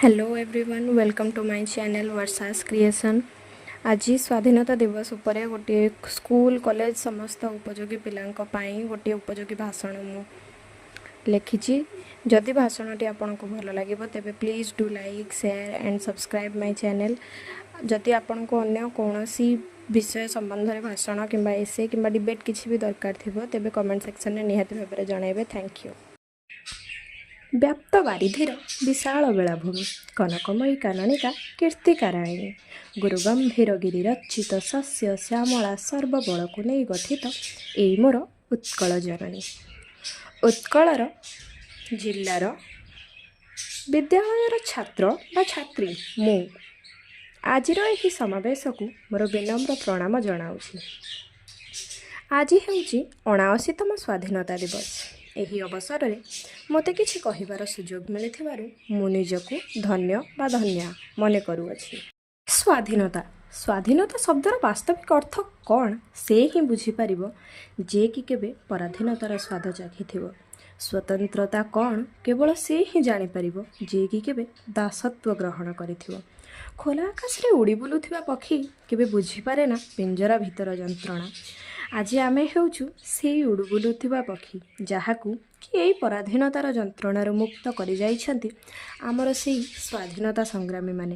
Hello everyone, welcome to my channel Varsha's Creation. ଆଜି ସ୍ୱାଧୀନତା ଦିବସ ଉପରେ ଗୋଟିଏ ସ୍କୁଲ, କଲେଜ ସମସ୍ତ ଉପଯୋଗୀ ପିଲାଙ୍କ ପାଇଁ ଗୋଟିଏ ଉପଯୋଗୀ ଭାଷଣ ମୁଁ ଲେଖିଛି। ଯଦି ଭାଷଣଟି ଆପଣଙ୍କୁ ଭଲ ଲାଗିବ, ତେବେ please do like, share and subscribe my channel. ଯଦି ଆପଣଙ୍କୁ ଅନ୍ୟ କୌଣସି ବିଷୟ ସମ୍ବନ୍ଧରେ ଭାଷଣ କିମ୍ବା ଏସେ କିମ୍ବା ଡିବେଟ୍ କିଛି ବି ଦରକାର ଥିବ, ତେବେ କମେଣ୍ଟ ସେକ୍ସନରେ ନିହାତି ଭାବରେ ଜଣାଇବେ। Thank you. ବ୍ୟାପ୍ତ ବାରିଧିର ବିଶାଳ ବେଳାଭୂମି, କନକମୟୀ କାନନିକା କୀର୍ତ୍ତିକାରାୟଣୀ, ଗୁରୁଗମ୍ଭୀର ଗିରିରଚିତ ଶସ୍ୟ ଶ୍ୟାମଳା ସର୍ବବଳକୁ ନେଇ ଗଠିତ ଏଇ ମୋର ଉତ୍କଳ ଜନନୀ। ଉତ୍କଳର ଜିଲ୍ଲାର ବିଦ୍ୟାଳୟର ଛାତ୍ର ବା ଛାତ୍ରୀ ମୁଁ ଆଜିର ଏହି ସମାବେଶକୁ ମୋର ବିନମ୍ର ପ୍ରଣାମ ଜଣାଉଛି। ଆଜି ହେଉଛି 79ତମ ସ୍ୱାଧୀନତା ଦିବସ। ଏହି ଅବସରରେ ମୋତେ କିଛି କହିବାର ସୁଯୋଗ ମିଳିଥିବାରୁ ମୁଁ ନିଜକୁ ଧନ୍ୟ ବା ଧନ୍ୟା ମନେ କରୁଅଛି। ସ୍ୱାଧୀନତା, ସ୍ୱାଧୀନତା ଶବ୍ଦର ବାସ୍ତବିକ ଅର୍ଥ କ'ଣ, ସେ ହିଁ ବୁଝିପାରିବ ଯିଏକି କେବେ ପରାଧୀନତାର ସ୍ୱାଦ ଚାଖିଥିବ। ସ୍ୱତନ୍ତ୍ରତା କ'ଣ, କେବଳ ସେ ହିଁ ଜାଣିପାରିବ ଯିଏକି କେବେ ଦାସତ୍ୱ ଗ୍ରହଣ କରିଥିବ। ଖୋଲା ଆକାଶରେ ଉଡ଼ି ବୁଲୁଥିବା ପକ୍ଷୀ କେବେ ବୁଝିପାରେ ନା ପିଞ୍ଜରା ଭିତର ଯନ୍ତ୍ରଣା। ଆଜି ଆମେ ହେଉଛୁ ସେଇ ଉଡ଼ି ବୁଲୁଥିବା ପକ୍ଷୀ, ଯାହାକୁ କି ଏଇ ପରାଧୀନତାର ଯନ୍ତ୍ରଣାରୁ ମୁକ୍ତ କରିଯାଇଛନ୍ତି ଆମର ସେଇ ସ୍ୱାଧୀନତା ସଂଗ୍ରାମୀମାନେ,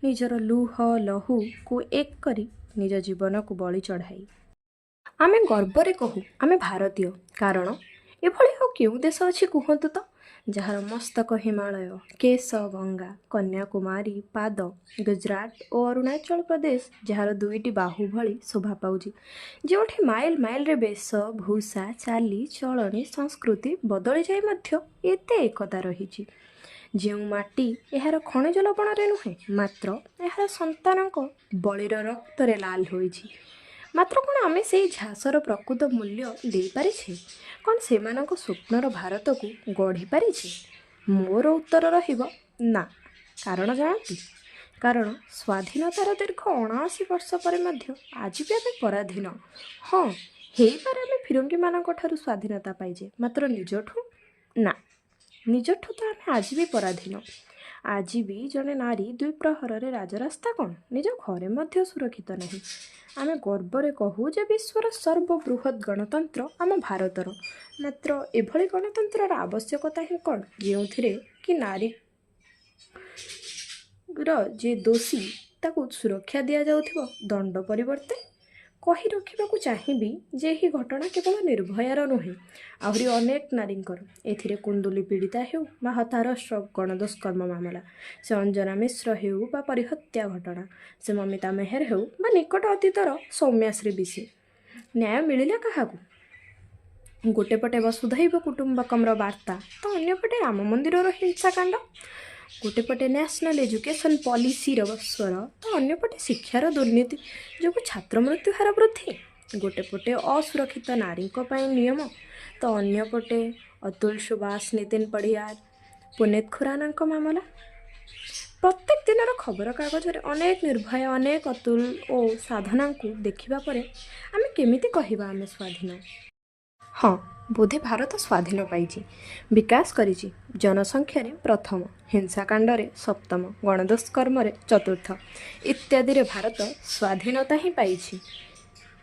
ନିଜର ଲୁହ ଲହୁକୁ ଏକ କରି, ନିଜ ଜୀବନକୁ ବଳି ଚଢ଼ାଇ। ଆମେ ଗର୍ବରେ କହୁ ଆମେ ଭାରତୀୟ। କାରଣ ଏଭଳି ଆଉ କେଉଁ ଦେଶ ଅଛି କୁହନ୍ତୁ ତ, ଯାହାର ମସ୍ତକ ହିମାଳୟ, କେଶ ଗଙ୍ଗା, କନ୍ୟାକୁମାରୀ ପାଦ ଗୁଜରାଟ ଓ ଅରୁଣାଚଳ ପ୍ରଦେଶ ଯାହାର ଦୁଇଟି ବାହୁ ଭଳି ଶୋଭା ପାଉଛି, ଯେଉଁଠି ମାଇଲ ମାଇଲରେ ବେଶ ଭୂଷା, ଚାଲି ଚଳଣି, ସଂସ୍କୃତି ବଦଳିଯାଇ ମଧ୍ୟ ଏତେ ଏକତା ରହିଛି, ଯେଉଁ ମାଟି ଏହାର ଖଣିଜ ଲବଣରେ ନୁହେଁ, ମାତ୍ର ଏହାର ସନ୍ତାନଙ୍କ ବଳିର ରକ୍ତରେ ଲାଲ ହୋଇଛି? ମାତ୍ର କ'ଣ ଆମେ ସେଇ ଝାସର ପ୍ରକୃତ ମୂଲ୍ୟ ଦେଇପାରିଛେ? କ'ଣ ସେମାନଙ୍କ ସ୍ୱପ୍ନର ଭାରତକୁ ଗଢ଼ିପାରିଛେ? ମୋର ଉତ୍ତର ରହିବ ନା। କାରଣ ଜାଣନ୍ତି? କାରଣ ସ୍ୱାଧୀନତାର ଦୀର୍ଘ 79 ବର୍ଷ ପରେ ମଧ୍ୟ ଆଜି ବି ଆମେ ପରାଧୀନ। ହଁ, ହେଇପାରେ ଆମେ ଫିରଙ୍ଗୀମାନଙ୍କ ଠାରୁ ସ୍ୱାଧୀନତା ପାଇଛେ, ମାତ୍ର ନିଜଠୁ ନା। ନିଜଠୁ ତ ଆମେ ଆଜି ବି ପରାଧୀନ। ଆଜି ବି ଜଣେ ନାରୀ ଦ୍ୱିପ୍ରହରରେ ରାଜରାସ୍ତା କ'ଣ, ନିଜ ଘରେ ମଧ୍ୟ ସୁରକ୍ଷିତ ନାହିଁ। ଆମେ ଗର୍ବରେ କହୁ ଯେ ବିଶ୍ୱର ସର୍ବବୃହତ୍ ଗଣତନ୍ତ୍ର ଆମ ଭାରତର। ମାତ୍ର ଏଭଳି ଗଣତନ୍ତ୍ରର ଆବଶ୍ୟକତା ହିଁ କ'ଣ, ଯେଉଁଥିରେ କି ନାରୀର ଯିଏ ଦୋଷୀ ତାକୁ ସୁରକ୍ଷା ଦିଆଯାଉଥିବ ଦଣ୍ଡ ପରିବର୍ତ୍ତେ? କହି ରଖିବାକୁ ଚାହିଁବି ଯେ ଏହି ଘଟଣା କେବଳ ନିର୍ଭୟାର ନୁହେଁ, ଆହୁରି ଅନେକ ନାରୀଙ୍କର। ଏଥିରେ କୁନ୍ଦୁଲି ପୀଡ଼ିତା ହେଉ ବା ହାଥରସ ଗଣଦୁଷ୍କର୍ମ ମାମଲା, ସେ ଅଞ୍ଜନା ମିଶ୍ର ହେଉ ବା ପରୀ ହତ୍ୟା ଘଟଣା, ସେ ମମିତା ମେହେର ହେଉ ବା ନିକଟ ଅତୀତର ସୌମ୍ୟାଶ୍ରୀ ବିଶି, ନ୍ୟାୟ ମିଳିଲା କାହାକୁ? ଗୋଟେ ପଟେ ବସୁଧୈବ କୁଟୁମ୍ବକମର ବାର୍ତ୍ତା ତ ଅନ୍ୟପଟେ ରାମ ମନ୍ଦିରର ହିଂସାକାଣ୍ଡ। ଗୋଟେ ପଟେ ନ୍ୟାସନାଲ୍ ଏଜୁକେସନ୍ ପଲିସିର ସ୍ୱର ତ ଅନ୍ୟପଟେ ଶିକ୍ଷାର ଦୁର୍ନୀତି ଯୋଗୁଁ ଛାତ୍ର ମୃତ୍ୟୁ ହାର ବୃଦ୍ଧି। ଗୋଟେ ପଟେ ଅସୁରକ୍ଷିତ ନାରୀଙ୍କ ପାଇଁ ନିୟମ ତ ଅନ୍ୟପଟେ ଅତୁଲ ସୁବାସ, ନିତିନ ପଢ଼ିୟାର, ପୁନିତ ଖୁରାନାଙ୍କ ମାମଲା। ପ୍ରତ୍ୟେକ ଦିନର ଖବରକାଗଜରେ ଅନେକ ନିର୍ଭୟା, ଅନେକ ଅତୁଲ ଓ ସାଧନାଙ୍କୁ ଦେଖିବା ପରେ ଆମେ କେମିତି କହିବା ଆମେ ସ୍ୱାଧୀନ? ହଁ, ବୋଧେ ଭାରତ ସ୍ୱାଧୀନ ପାଇଛି, ବିକାଶ କରିଛି, ଜନସଂଖ୍ୟାରେ ପ୍ରଥମ, ହିଂସାକାଣ୍ଡରେ ସପ୍ତମ, ଗଣଦୁଷ୍କର୍ମରେ ଚତୁର୍ଥ ଇତ୍ୟାଦିରେ ଭାରତ ସ୍ୱାଧୀନତା ହିଁ ପାଇଛି।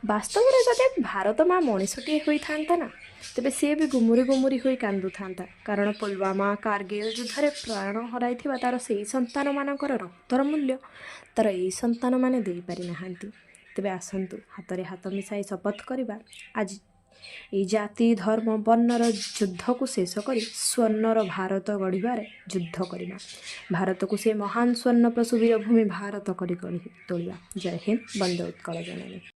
ବାସ୍ତବରେ ଯଦି ଭାରତ ମା ମଣିଷଟିଏ ହୋଇଥାନ୍ତା ନା, ତେବେ ସିଏ ବି ଗୁମୁରି ଗୁମୁରି ହୋଇ କାନ୍ଦୁଥାନ୍ତା। କାରଣ ପୁଲୱାମା, କାର୍ଗିଲ ଯୁଦ୍ଧରେ ପ୍ରାଣ ହରାଇଥିବା ତା'ର ସେଇ ସନ୍ତାନମାନଙ୍କର ରକ୍ତର ମୂଲ୍ୟ ତା'ର ଏଇ ସନ୍ତାନମାନେ ଦେଇପାରିନାହାନ୍ତି। ତେବେ ଆସନ୍ତୁ ହାତରେ ହାତ ମିଶାଇ ଶପଥ କରିବା, ଆଜି ଏଇ ଜାତି, ଧର୍ମ, ବର୍ଣ୍ଣର ଯୁଦ୍ଧକୁ ଶେଷ କରି ସ୍ୱର୍ଣ୍ଣର ଭାରତ ଗଢ଼ିବାରେ ଯୁଦ୍ଧ କରିବା। ଭାରତକୁ ସେ ମହାନ ସ୍ୱର୍ଣ୍ଣ ପ୍ରସୂ ବୀରଭୂମି ଭାରତ କରି ଗଢ଼ି ତୋଳିବା। ଜୟ ହିନ୍ଦ, ବନ୍ଦେ ଉତ୍କଳ ଜନନୀ।